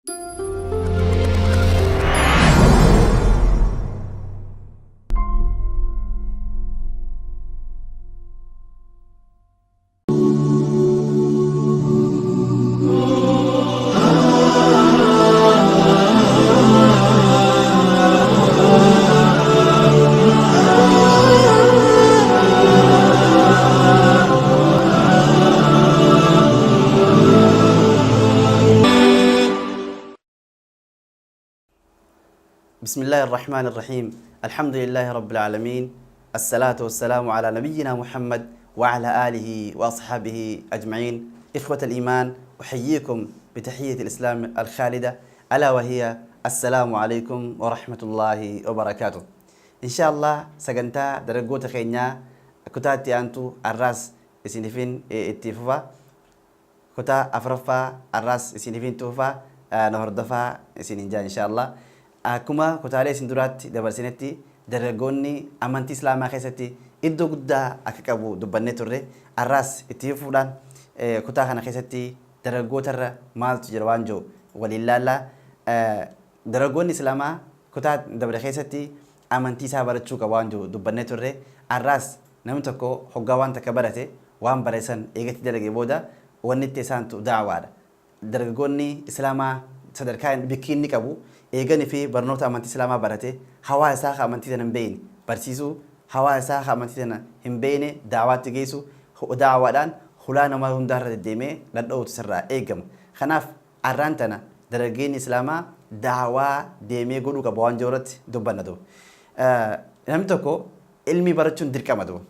بسم الله الرحمن الرحيم. الحمد لله رب العالمين، الصلاة والسلام على نبينا محمد وعلى آله وأصحابه أجمعين. إخوة الإيمان، أحييكم بتحية الإسلام الخالدة، ألا وهي السلام عليكم ورحمة الله وبركاته. إن شاء الله sagantaa dargaggoota keenyaa kutaa itti aantu arraas isinifin itti fufa. Kutaa afuraffaa arraas isinifin tuufa, na hordofaa isinin jaa insha Allah. Akkuma kutaalee isin duraatti dabarsinetti, dargaggoonni amantii Islaamaa keessatti iddoo guddaa akka qabu dubbannee turre. Arraas itti fufuudhaan kutaa kana keessatti dargaggootarra maaltu jira waan jiru waliin laallaa. Dargaggoonni Islaamaa kutaa dabre keessatti amantii isaa barachuu qaba waan jiru dubbannee turre. Arraas namni tokko hoggaa waan takka barate, waan bare san eegatti dalage booda, wanni itti isaantu da'waadha. Dargaggoonni Islaamaa sadarkaa bikki inni qabu, eeganii fi barnoota amantii Islaamaa barate, hawaasa isaa ka amantii tana hin beekne barsiisuu, hawaasa isaa ka amantii tana hin beekne da'waatti geessu, da'waadhaan hulaa nama hundaarra deddeemee dhadha'uutu sirraa eegama. Kanaaf arraan tana dargaggeenya Islaamaa da'waa deemee godhuu qaba waan jiru irratti dubbanna duuba. Namni tokko ilmii barachuun dirqama duuba.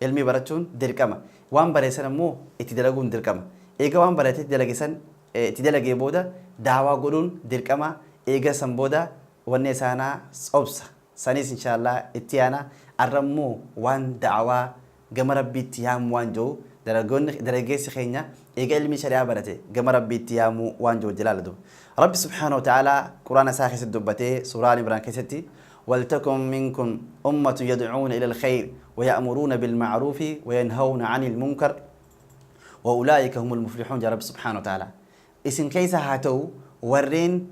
Ilmii barachuun dirqama. Waan bare san ammoo itti dalaguun dirqama. Eega waan barate itti dalage san itti dalagee booda da'waa godhuun dirqama. Eega san booda wanni isaanaa obsa. Sanis inshallah itti aana. Arra immoo waan da'waa gama Rabbiitti yaamuu waan jiru, dargaggoonni, dargaggeessi keenya eega ilmii shari'aa barate gama Rabbiitti yaamuu waan jiru jalaala duuba. Rabbi subhaanahu wa ta'aalaa Qur'aana isaa keessatti dubbatee, suuraa Al Imraan keessatti: "ولتكن منكم أمة يدعون إلى الخير ويأمرون بالمعروف وينهون عن المنكر وأولئك هم المفلحون" جاء رب سبحانه وتعالى. Isin keessa haa ta'u warreen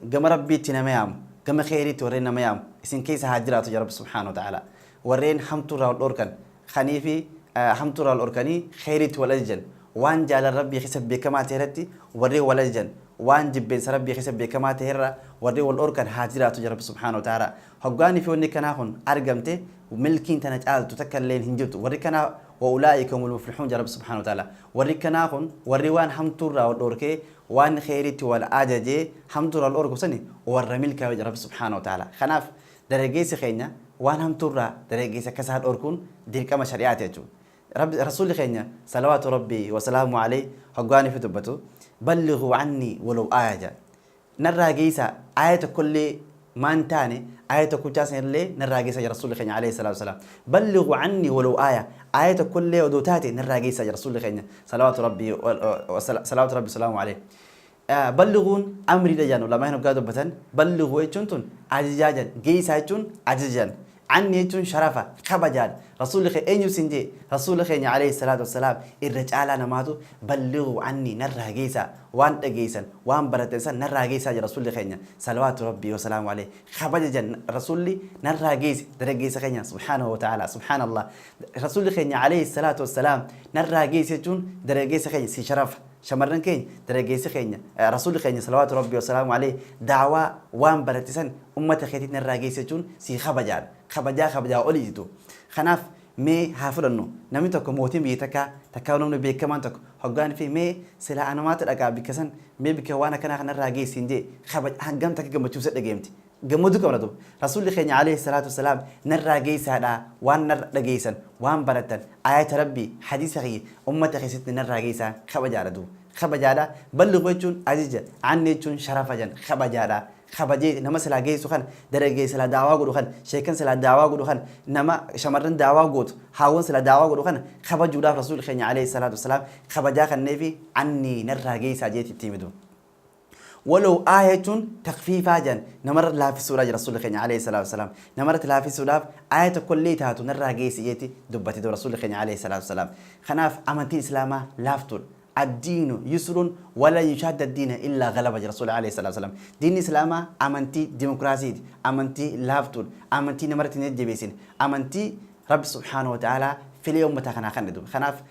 gama Rabbiitti nama yaamu, gama kheyriitti warreen nama yaamu isin keessa haa jiraatu jaa Rabbi subhaanahu wa ta'ala. Warreen hamtuurraa wal dhorkan kanii fi hamtuurraa wal dhorkanii kheyriitti wal ajajan, waan jaalala Rabbii keessa beekamaa ta'e irratti warreen wal ajajan, waan jibbeensa Rabbii keessa beekamaa ta'e irra warreen wal dhorkan haa jiraatu jaa Rabbi subhaanahu wa ta'ala. Hoggaanii fi wanni kanaa kun argamte, milkiin tana caaltu takka illeen hin jirtu. Warri kanaa "وأولئك هم المفلحون" jaa Rabbi subhaanahu wa ta'ala. Warri kanaa kun, warri waan hamtuurraa wal dhorkee waan kheyriitti wal ajajee hamtuurraa wal dhorku sani, warra milkaa'e jaa Rabbi subhaanahu wa ta'ala. Kanaaf dargaggeessi keenya waan hamtuurraa dargaggeessa akkasaa dhorkuun dirqama shari'aati jechuudha. Rabbi, rasuulli keenya صلوات ربي وسلامه عليه hoggaanii fi dubbatu, "بلغوا عني ولو آية" jedha. Narraa geessaa, aaya tokkollee maan taane, aaya tokkochaa sanillee narraa geessaa jira rasuulli keenya عليه الصلاة والسلام. "بلغوا عني ولو آية", aaya tokkollee odoo taate narraa geessaa jira rasuulli keenya صلوات ربي وسلامه عليه. Ballighuun amriidha jedhan ulamaan hoggaa dubbatan. بلغوا jechuun tun ajajaa jedhan, geessaa jechuun ajajan. عني jechuun sharafa, kabajaadha. Rasuulli keenya eenyu sin jee, rasuulli keenya عليه الصلاة والسلام irra caalaa namaatu "بلغوا عني", narraa geessaa, waan dhageessan, waan baratan san narraa geessaa jira rasuulli keenya صلوات ربي وسلامه عليه. Kabaja jan rasuulli narraa geesse dargaggeessa keenya سبحانه وتعالى. سبحان الله, rasuulli keenya عليه الصلاة والسلام narraa geesse jechuun dargaggeessa keenya si sharafa. Shamarran keenya, dargaggeessi keenya, rasuulli keenya صلوات ربي وسلامه عليه daawaa waan barate san ummata keetiin narraa geesse jechuun si kabajaadha, kabajaa kabajaa oliitu. Kanaaf mee haa fudhannu, namni tokko, mootiin biyya takkaa takkaa, namni beekamaan tokko hoggaan fi mee silaa anamaatu dhaqaa bikka san, mee bikka waan akkanaa kanarraa geessin jee, hangam takka gammachuusa dhageemti, gammaduu qabna duuba. Rasuulli keenya عليه الصلاة والسلام narraa geessaadha, waan narra dhageessan, waan baratan, ayata Rabbii, hadiisa kiyya ummata keessatti narraa geessaa, kabajaadha duuba, kabajaadha. بلغوا jechuun ajaja, عني jechuun sharafa jan, kabajaadha. Kabajee nama silaa geessu kan, dargaggeessa silaa daawaa godhu kan, sheekan silaa daawaa godhu kan, nama shamarran daawaa gootu, haawwan silaa daawaa godhu kan kabajuudhaaf rasuulli keenya عليه الصلاة والسلام kabajaa kanneefi عني narraa geessaa jeetti itti himidu. ولو آية jechuun takfiifaa jedhan, namarra laaffisuudha jira rasuulli keenya عليه الصلاة والسلام. Namarratti laaffisuudhaaf aaya tokkollee taatu narraa geessi jeetti dubbate rasuulli keenya عليه الصلاة والسلام. Kanaaf amantiin Islaamaa laaftuudha. Addiinu yusrun walan yushaadda addiina illaa ghalaba jedha Rasuulli alayhi salaatu wasalaam. Diinni Islaamaa amantii dimokiraasiiti, amantii laaftuudha, amantii namarratti hin jajjabeessine, amantii Rabbi subhaanahu wa ta'aalaa filee ummata kanaa kanne duuba. Kanaaf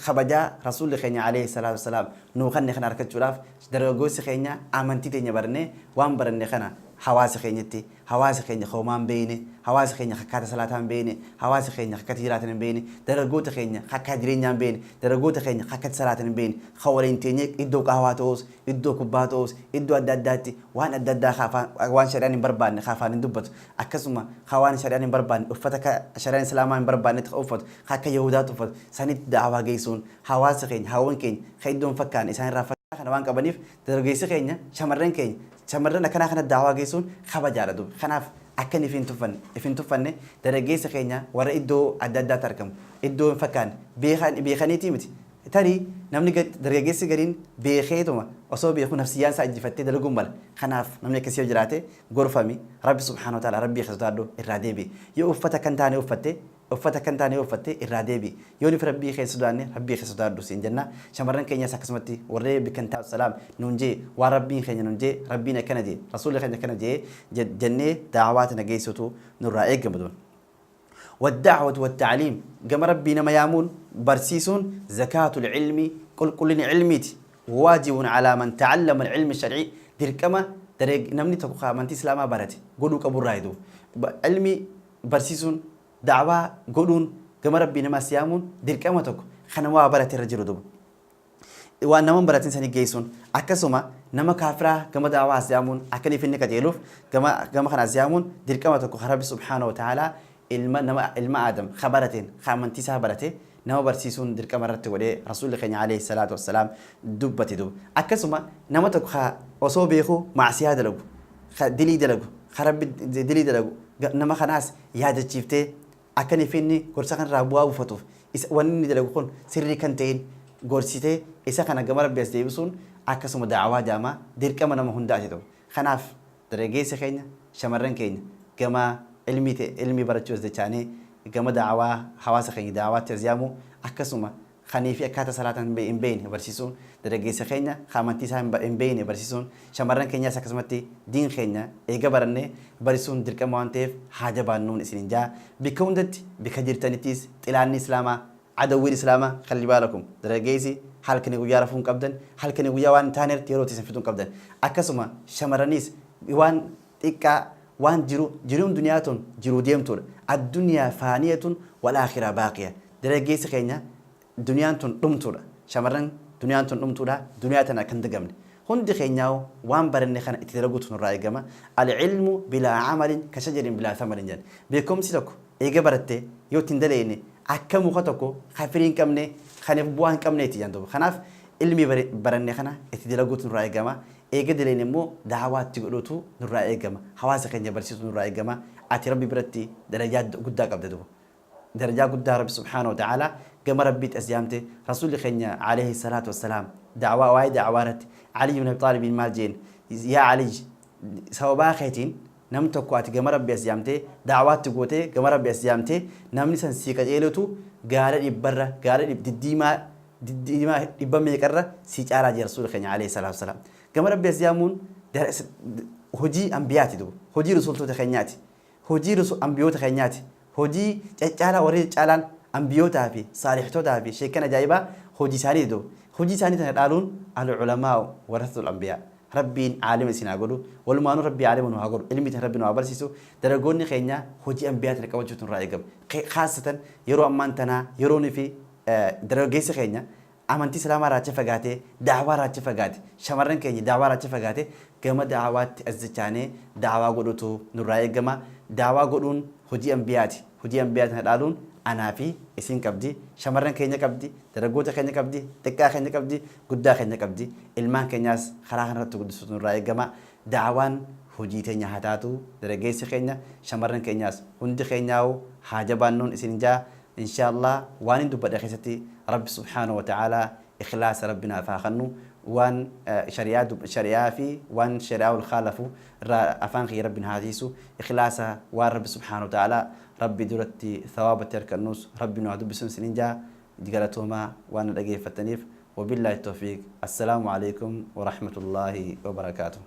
kabajaa Rasuulli keenya alayhi salaatu wasalaam nuu kanne kana argachuudhaaf dargaggoossi keenya amantii teenya barannee waan baranne kana hawaasa keenyatti, hawaasa keenya ka homaa hin beeyne, hawaasa keenya ka akkaata salaataa hin beeyne, hawaasa keenya ka akkatti jiraatan hin beeyne, dargaggoota keenya ka akkaa jireenyaa hin beeyne, dargaggoota keenya ka akkatti salaatan hin beeyne, ka waliin teenyee iddoo qaahwaa ta'uus, iddoo kubbaa ta'uus, iddoo adda addaatti waan adda addaa ka afaan waan shari'aan hin barbaanne ka afaan hin dubbatu, akkasuma ka waan shari'aan hin barbaanne uffata ka shari'aan islaamaa hin barbaannetti ka uffatu, ka akka yahudaatti uffatu, sanitti da'awaa geessuun hawaasa keenya, hawwan keenya ka iddoo hin fakkaanne isaan irraa kana waan qabaniif dargaggeessi keenya, shamarran keenya, shamarran akkanaa kana da'awaa geessuun kabajaadha duuba. Kanaaf akka inni if hin tuffanne dargaggeessa keenya warra iddoo adda addaatti argamu, iddoo hin fakkaanne beekaniitii miti. Tarii namni dargaggeessi gariin beekeetuma osoo beekuu nafsiyyaan isaa injifattee dalaguun mala. Kanaaf namni akkasii yoo jiraate gorfami, Rabbi subhaanahu wa ta'ala Rabbii kee sodaadhu, irraa deebi'i. Yoo uffata akka hin taane uffatte, uffata akka hin taane yoo uffatte irraa deebi'i. Yoo nufi Rabbii kee hin sodaanne Rabbii kee sodaadhu siin jenna. Shamarran keenyas akkasumatti warree bikka hin salaam nuun jee, waan Rabbiin keenya nuun jee, Rabbiin akkana jee, Rasuulli keenya akkana jee jennee da'awaa tana geessuutu nurraa eegama duun. والدعوة والتعليم gama Rabbii nama yaamuun barsiisuun زكاة العلم qulqullina ilmiiti, واجب على من تعلم العلم الشرعي dirqama namni tokko ka amantii islaamaa barate godhuu qaburraa jedhu. Ilmi barsiisuun, da'waa godhuun, gama Rabbii nama as yaamuun dirqama tokko kana waa barate irra jiru duba. Waan nama hin baratin sanii geessuun, akkasuma nama kaafiraa gama da'waa as yaamuun, akka inni finni qajeeluuf gama kana as yaamuun dirqama tokko kan Rabbi subhaanahu wa ta'aalaa ilma nama, ilma Aadam ka barateen, ka amantii isaa barate nama barsiisuun dirqama irratti godhee Rasuulli keenya alayhi salaatu wassalaam dubbate duuba. Akkasuma nama tokko ka osoo beekuu macsiyaa dalagu, ka dilii dalagu, ka Rabbi dilii dalagu, nama kanaas yaadachiiftee akka inni finni gorsa kanarraa bu'aa buufatuuf, isa wanni inni dalagu kun sirrii kan ta'in gorsitee isa kana gama Rabbi as deebisuun akkasuma da'awaa jedhama, dirqama nama hundaati ta'u. Kanaaf dargaggeessa keenya, shamarran keenya gama ilmii ta'e ilmii barachuu as dachaanee gama da'awaa hawaasa keenya da'awaatti as yaamuu, akkasuma kanii fi akkaataa salaata hin beekne barsiisuun, dargaggeessa keenya ka amantii isaa hin beekne barsiisuun, shamarran keenyas akkasumatti diin keenya eega barannee barsiisuun dirqama waan ta'eef haa jabaannuun isiniin jaa. Bikka hundatti, bikka jirtanittis xilaanni islaamaa, adawwiin islaamaa, خلي بالكم, dargaggeessi halkanii guyyaa rafuu hin qabdan, halkanii guyyaa waan hin taaneerti yeroo isin fixuu hin qabdan. Akkasuma shamarranis waan xiqqaa waan jiru, jiruun duniyaa tun jiruu deemtuudha. الدنيا فانية والآخرة باقية. Dargaggeessi keenya, duniyaan tun dhumtuudha, shamarran, duniyaan tun dhumtuudha. Duniyaa tana kan dagamne hundi keenyaa waan baranne kana itti dalaguutu nurraa eegama. العلم بلا عمل كشجر بلا ثمر jedhan. Beekumsi tokko eega baratte yoo ittiin daleenne akka muka tokko kan firii hin qabne, kan bu'aa hin qabneeti jedhan duuba. Kanaaf ilmi baranne kana itti dalaguutu nurraa eegama. Eega daleen immoo daawaa itti godhuutu nurraa eegama, hawaasa keenya barsiisutu nurraa eegama. Ati Rabbi biratti darajaa guddaa qabda duuba, darajaa guddaa Rabbi subhaanahu wa ta'aalaa gama Rabbiitti as yaamte. Rasuulli keenya alayhi salaatu wassalaam da'waa, waa'ee da'waa irratti Ali ibn Abi Xaalibiin maal jeen? Yaa Ali, sababaa keetiin namni tokko ati gama Rabbi as yaamtee da'waatti gootee gama Rabbi as yaamtee namni san sii qajeelutu gaala dhibbarra, gaala diddiimaa diddiimaa dhibba meeqarra sii caalaa jee Rasuulli keenya alayhi salaatu wassalaam. Gama Rabbi as yaamuun hojii ambiyaati duuba, hojii rasuultoota keenyaati, hojii ambiyoota keenyaati, hojii caccaalaa warri caccaalaan ambiyootaa fi saalixtootaa fi sheekan ajaa'ibaa hojii isaanii duuba. Hojii isaanii tana dhaaluun العلماء ورثة الأنبياء. Rabbiin caalima isin haa godhu, walumaanuu Rabbii caalima nu haa godhu, ilmi tan Rabbi nu haa barsiisu. Dargaggoonni keenya hojii ambiyaa tana qabachuutu nurraa eegama. Khaasatan yeroo ammaan tanaa yeroonii fi dargaggeessi keenya amantii islaamaa irraa achi fagaatee, da'awaa irraa achi fagaate, shamarran keenya da'awaa irraa achi fagaate, gama da'awaatti as dachaanee da'awaa godhutu nurraa eegama. Da'awaa godhuun hojii ambiyaati. Hojii ambiyaa tana dhaaluun anaa fi isin qabdi, shamarran keenya qabdi, dargaggoota keenya qabdi, xiqqaa keenya qabdi, guddaa keenya qabdi. Ilmaan keenyaas karaa kanarratti guddisuutu nurraa eegama. Da'awaan hojii teenya haa taatu. Dargaggeessi keenya, shamarran keenyaas, hundi keenyaa'u haa jabaannuun isin jaa. Insha Allah waan hin dubbadhe keessatti Rabbi subhaanahu wa ta'aalaa ikhlaasa Rabbi naaf haa kennu. Waan shari'aa shari'aa fi waan shari'aa ol khaalafu irraa afaan kiyya Rabbi haa tiisu. Ikhlaasa waan Rabbi subhaanahu wa ta'aalaa Rabbi duratti thawaabatti harkannus Rabbi nu haa dubbisuun isinin jaa. Galatoomaa waan na dhageeffattaniif. Wabillaahi tawfiiq. Assalaamu alaikum warahmatullaahi wabarakaatuh.